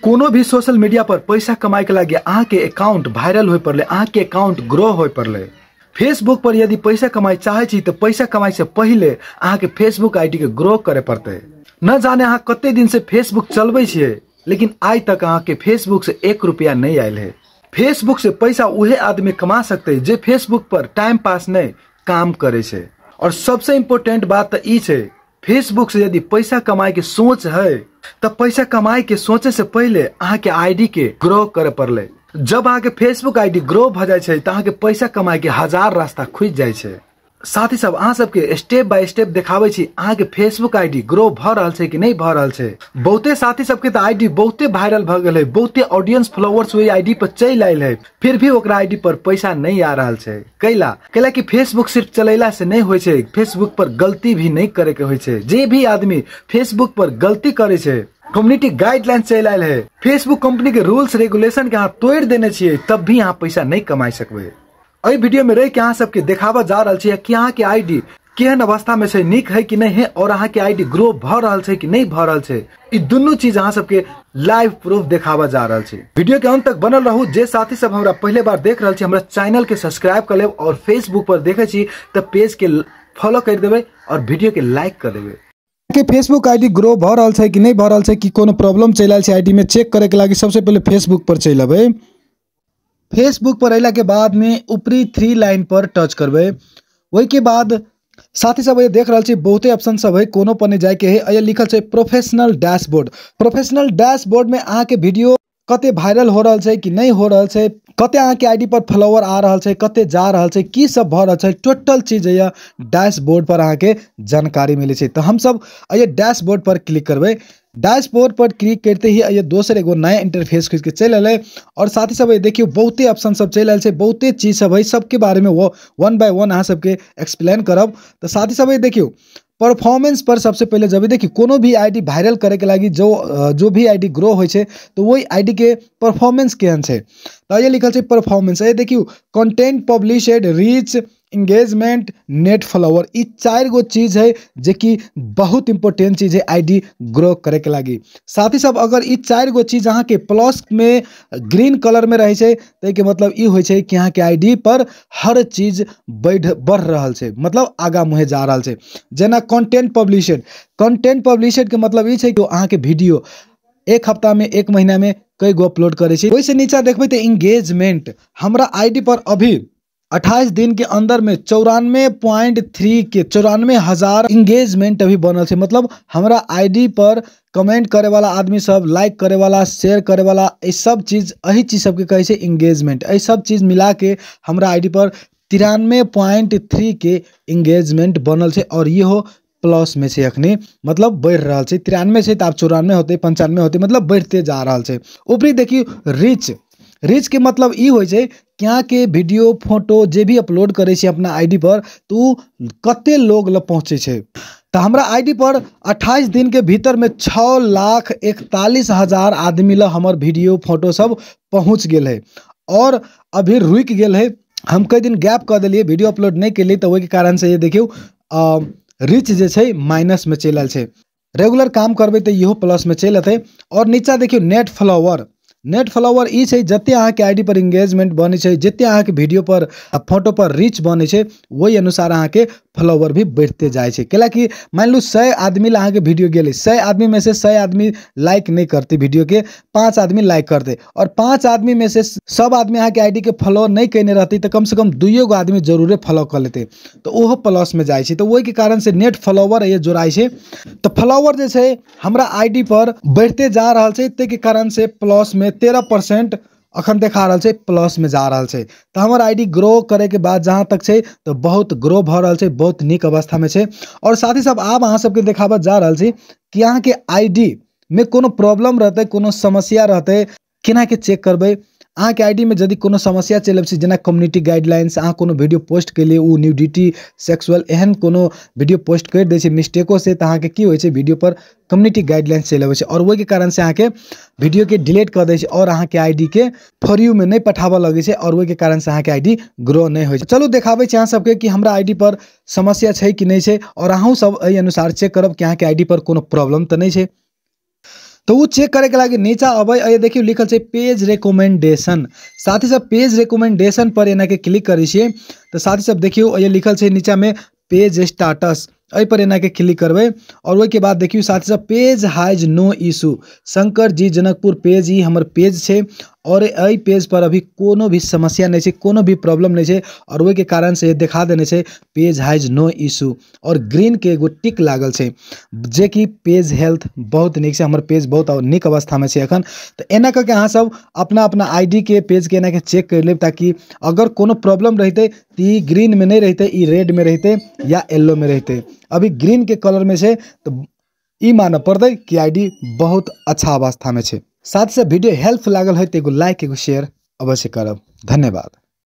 कोनो भी social media पर पैसा कमाए के लागि अहाँ के अकाउंट वायरल होय पड़ले, अहाँ के अकाउंट ग्रो होय पड़ले। फेसबुक पर यदि पैसा कमाए चाहे छी तो पैसा कमाए से पहले अहाँ के फेसबुक आईडी के ग्रो करे पड़ते। न जाने अहाँ कते दिन से फेसबुक चलबै छियै, लेकिन आइ तक अहाँ के फेसबुक से 1 रुपया नहीं आयल है। फेसबुक से पैसा उहे आदमी कमा सकते जे फेसबुक पर टाइम पास नहीं काम करे छे। और सबसे इम्पोर्टेंट बात तो ई छे, फेसबुक से यदि पैसा कमाए के सोच है तो पैसा कमाए के सोचे से पहले अहाँ के आईडी के ग्रो करे पड़ले। जब अहाँ के फेसबुक आईडी ग्रो भ जाय छै त अहाँ के पैसा कमाए के हजार रास्ता खुजि जाय छै। साथी सब अहाँ सबके स्टेप बाय स्टेप देखाबै छी अहाँ के फेसबुक आईडी ग्रो भ रहल छै कि नहीं भ रहल छै। बहुते साथी सबके त आईडी बहुते वायरल भ गेल है, बहुते ऑडियंस फॉलोअर्स ओहि आईडी पर चलि आयल है, फिर भी ओकरा आईडी पर पैसा नहीं आ रहल छै। कैला कैला कि फेसबुक सिर्फ चलेला से नहीं होइ छै, फेसबुक पर गलती भी नहीं करे के होइ छै। जे भी आदमी फेसबुक पर गलती करे छै, कम्युनिटी गाइडलाइन चलि आयल है, फेसबुक कंपनी के रूल्स रेगुलेशन के अहाँ तोड़ि देने छियै, तब भी अहाँ पैसा नहीं कमाइ सकबै। एहि वीडियो में रहि के अहाँ सबके देखाबऽ जा रहल छी कि अहाँ के आईडी केहन अवस्था में छै, नीक है कि नहीं है, और अहाँ के आईडी ग्रो भ रहल छै कि नहीं भ रहल छै। ई दुनू चीज अहाँ सबके लाइव प्रूफ देखाबऽ जा रहल छी। वीडियो के अंत तक बनल रहू। जे साथी सब हमरा पहले बार देख रहल छी, हमरा चैनल के सब्सक्राइब कर लेब, और फेसबुक पर देखे छी तऽ पेज के फॉलो कर देबै और वीडियो के लाइक कर देबै। के फेसबुक आईडी ग्रो भ रहल छै कि नहीं भ रहल छै, कि कोनो प्रॉब्लम चलि आयल छै आईडी में, चेक करे के लागि सबसे पहले फेसबुक पर चलि अबै। फेसबुक पर अयला के बाद में ऊपरी 3 लाइन पर टच करबै। ओहि के बाद साथी सब ये देख रहल छी बहुते ऑप्शन सब है, कोनो पर नहीं जाय के है। ये लिखल छै प्रोफेशनल डैशबोर्ड। प्रोफेशनल डैशबोर्ड में अहाँ के वीडियो कते वायरल हो रहल छै कि नहीं हो रहल छै, कते अहाँ के आईडी पर फॉलोअर आ रहल छै, कते जा रहल छै, की सब भ रहल छै, टोटल चीज ये डैशबोर्ड पर अहाँ के जानकारी मिलै छै। तो हम सब ये डैशबोर्ड पर क्लिक करबै। डैशबोर्ड पर क्लिक करते ही ये दोसर एगो नया इंटरफेस खुल के चलि एलै। और साथी सब ये देखियौ बहुते ऑप्शन सब चलि आयल छै, बहुते चीज सब है, सबके बारे में वो 1 बाय 1 अहाँ सबके एक्सप्लेन करब। तो साथी सब ये देखियौ परफॉर्मेंस पर सबसे पहले जब देखियौ कोनो भी आईडी वायरल करे के लागि जो भी आईडी ग्रो होइ छै तो वही आईडी के परफॉर्मेंस केहन छै। तो ये लिखल छै परफॉर्मेंस। ये देखियौ content published, reach, engagement, net follower, ई 4 गो चीज है जे कि बहुत इंपॉर्टेंट चीज है आईडी ग्रो करे के लागि। साथी सब अगर ई 4 गो चीज अहाँ के प्लस में ग्रीन कलर में रहे छै तो के मतलब ई होइ छै कि अहाँ के आईडी पर हर चीज बढ़ रहल छै, मतलब आगा मुहे जा रहल छै। जेना कंटेंट पब्लिशड, कंटेंट पब्लिशड के मतलब ई छै कि अहाँ के वीडियो 1 हफ्ता में 1 महीना में कई गो अपलोड करे छै। ओहिसे नीचा देखबै तऽ एंगेजमेंट हमरा आईडी पर अभी 28 दिन के अंदर में 94.3 के 94,000 एंगेजमेंट अभी बनल छै। मतलब हमरा आईडी पर कमेंट करे वाला आदमी सब, लाइक करे वाला, शेयर करे वाला, ई सब चीज एही चीज सबके कहै छै एंगेजमेंट। एहि सब चीज मिला के हमरा आईडी पर 93.3 के एंगेजमेंट बनल छै और इहो प्लस में छै अखनी, मतलब बढ़ि रहल छै। 93 छै तऽ आब 94 होतै, 95 होतै, मतलब बढ़िते जा रहल छै। ऊपरी देखियौ रीच। रीच के मतलब ई होइ छै कि अहाँ के वीडियो फोटो जे भी अपलोड करै छी अपना आईडी पर तो उ कते लोग लग पहुँचै छै। तऽ हमरा आईडी पर 28 दिन के भीतर में 6,41,000 आदमी लग हमर वीडियो फोटो सब पहुँच गेल है और अभी रुकि गेल है। हम कई दिन गैप कऽ देलियै, वीडियो अपलोड नहि केलियै, तऽ ओहिके कारण से ये देखियौ रीच जे छै माइनस में चलि आयल छै। रेगुलर काम करबै तऽ इहो प्लस में चलि एतै। और नीचा देखियौ नेट फॉलोअर। नेट फॉलोअर ई छै जते अहाँ के आईडी पर एंगेजमेंट बनै छै, जते अहाँ के वीडियो पर फोटो पर रीच बनै छै, ओहि अनुसार अहाँ के फॉलोअर भी बढ़िते जाइ छै। कैलाकि मानि लू 100 आदमी ला अहाँ के वीडियो गेलै, 100 आदमी में से 100 आदमी लाइक नहीं करते वीडियो के, 5 आदमी लाइक करते, और 5 आदमी में से सब आदमी अहाँ के आईडी के फॉलो नहीं केने रहते तऽ कम से कम 2 गो आदमी जरूरे फॉलो कऽ लेतै, तऽ ओहो प्लस में जाइ छै। तऽ ओहिके कारण से नेट फॉलोअर ये जोड़ाइ छै। तऽ फॉलोअर जे छै हमरा आईडी पर बढ़िते जा रहल छै, ताहिके कारण से प्लस में 13% अखन देखा रहल छै, प्लस में जा रहल छै। तऽ हमर आईडी ग्रो करे के बाद जहाँ तक छै तऽ बहुत ग्रो भऽ रहल छै, बहुत नीक अवस्था में छै। और साथी सब आब अहाँ सबके देखाबऽ जा रहल छी कि अहाँ के आईडी में कोनो प्रॉब्लम रहतै, कोनो समस्या रहतै, केना के चेक करबै। अहाँ के आईडी में यदि कोनो समस्या चलि अबै छै, जेना कम्युनिटी गाइडलाइंस, अहाँ कोनो वीडियो पोस्ट केलियै, ओ न्यूडिटी सेक्सुअल एहन कोनो वीडियो पोस्ट करि दै छै मिस्टेको से, तऽ अहाँके की होइ छै वीडियो पर कम्युनिटी गाइडलाइंस चलि अबै छै और ओहिके कारण से अहाँके वीडियो के डिलीट कऽ दै छै और अहाँके आईडी के फॉर you में नहि पठाबऽ लगै छै और ओहिके कारण से अहाँके आईडी ग्रो नहि होइ छै। चलू देखाबै छी अहाँ सबके कि हमरा आईडी पर समस्या छै कि नहि छै, और अहूँ सब एहि अनुसार चेक करब कि अहाँके आईडी पर कोनो प्रॉब्लम तऽ नहि छै। तऽ ओ चेक करैके लागि नीचा अबै, एहि देखियौ लिखल छै पेज रिकमेंडेशन। साथी सब पेज रिकमेंडेशन पर एना के क्लिक करै छियै तऽ साथी सब देखियौ एहि लिखल छै नीचामे पेज स्टाटस, एहि पर एना के क्लिक करबै और ओहिके बाद देखियौ साथी सब page has no issue, Shankar ji Janakpur page, ई हमर पेज छै और एहि पेज पर अभी कोनो भी समस्या नहि छै, कोनो भी प्रॉब्लम नहि छै और ओहिके कारण से देखा देने छै पेज हैज नो इशू और ग्रीन के एगो टिक लागल छै, जेकि पेज हेल्थ बहुत नीक छै, हमर पेज बहुत नीक अवस्थामे छै एखन। तऽ एना कऽ के अहाँ सब अपना अपना आईडी के पेज के एना के चेक कर लेब, ताकि अगर कोनो प्रॉब्लम रहितै तऽ ई ग्रीन में नहीं रहितै, ई रेड में रहितै या येलो में रहितै। अभी ग्रीन के कलर में छै तऽ ई मानऽ पड़तै कि आईडी बहुत अच्छा अवस्था में छै। साथ से वीडियो हेल्प लागल है तो एगो लाइक एगो शेयर अवश्य करब। धन्यवाद।